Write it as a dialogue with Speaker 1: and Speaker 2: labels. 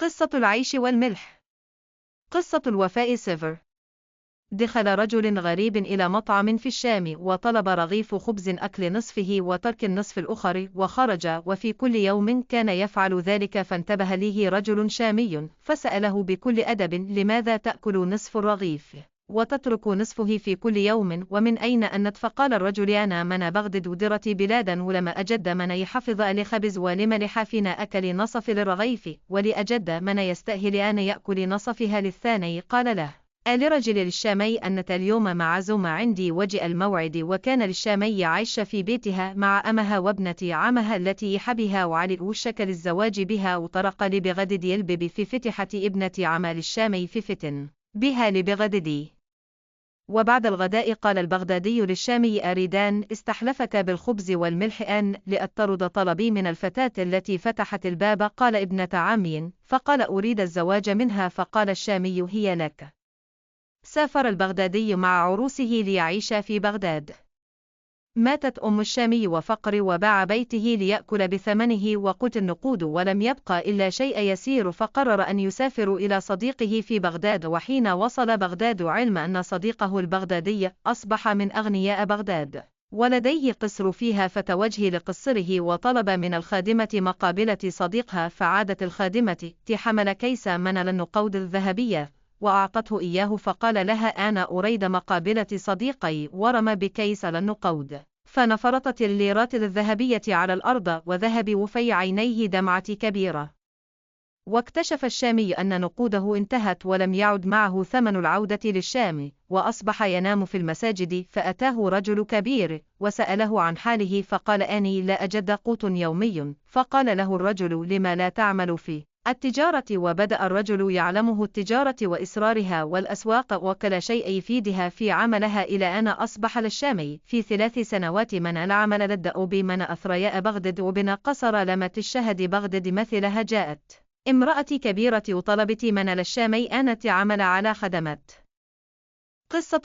Speaker 1: قصة العيش والملح. قصة الوفاء صفر. دخل رجل غريب إلى مطعم في الشام وطلب رغيف خبز أكل نصفه وترك النصف الآخر وخرج، وفي كل يوم كان يفعل ذلك، فانتبه له رجل شامي فسأله بكل أدب: لماذا تأكل نصف الرغيف وتترك نصفه في كل يوم، ومن أين أنت؟ فقال الرجل: أنا من بغداد ودرتي بلادا، ولما أجد من يحفظ لخبز ولملح فينا أكل نصف للرغيف، ولأجد من يستأهل أن يأكل نصفها للثاني. قال له: لرجل للشامي أنت اليوم معزوم عندي وجئ الموعد. وكان للشامي عيش في بيتها مع أمها وابنة عمها التي يحبها، وعلي وشك للزواج بها، وطرق لبغداد يلبب في فتحة ابنة عمال الشامي في فتن بها لبغداد. وبعد الغداء قال البغدادي للشامي: أريدان استحلفك بالخبز والملح أن لأطرد طلبي من الفتاة التي فتحت الباب. قال: ابنة عمي. فقال: أريد الزواج منها. فقال الشامي: هي لك. سافر البغدادي مع عروسه ليعيش في بغداد. ماتت أم الشامي وفقر، وباع بيته ليأكل بثمنه وقوت النقود، ولم يبقى إلا شيء يسير، فقرر أن يسافر إلى صديقه في بغداد. وحين وصل بغداد علم أن صديقه البغدادي أصبح من أغنياء بغداد ولديه قصر فيها، فتوجه لقصره وطلب من الخادمة مقابلة صديقها. فعادت الخادمة حمل كيس من النقود الذهبية وأعطته إياه، فقال لها: أنا أريد مقابلة صديقي، ورمى بكيس النقود، فنفرطت الليرات الذهبية على الأرض، وذهب في عينيه دمعة كبيرة. واكتشف الشامي أن نقوده انتهت ولم يعد معه ثمن العودة للشام، وأصبح ينام في المساجد. فأتاه رجل كبير وسأله عن حاله، فقال: أني لا أجد قوت يومي. فقال له الرجل: لما لا تعمل في التجارة؟ وبدأ الرجل يعلمه التجارة وإسرارها والأسواق وكل شيء يفيدها في عملها، إلى أن أصبح للشامي في 3 سنوات من العمل للدأب من أثرياء بغداد، وبن قصر لمة الشهد بغداد مثلها. جاءت امرأة كبيرة طلبت من للشامي أن تعمل على خدمات. قصة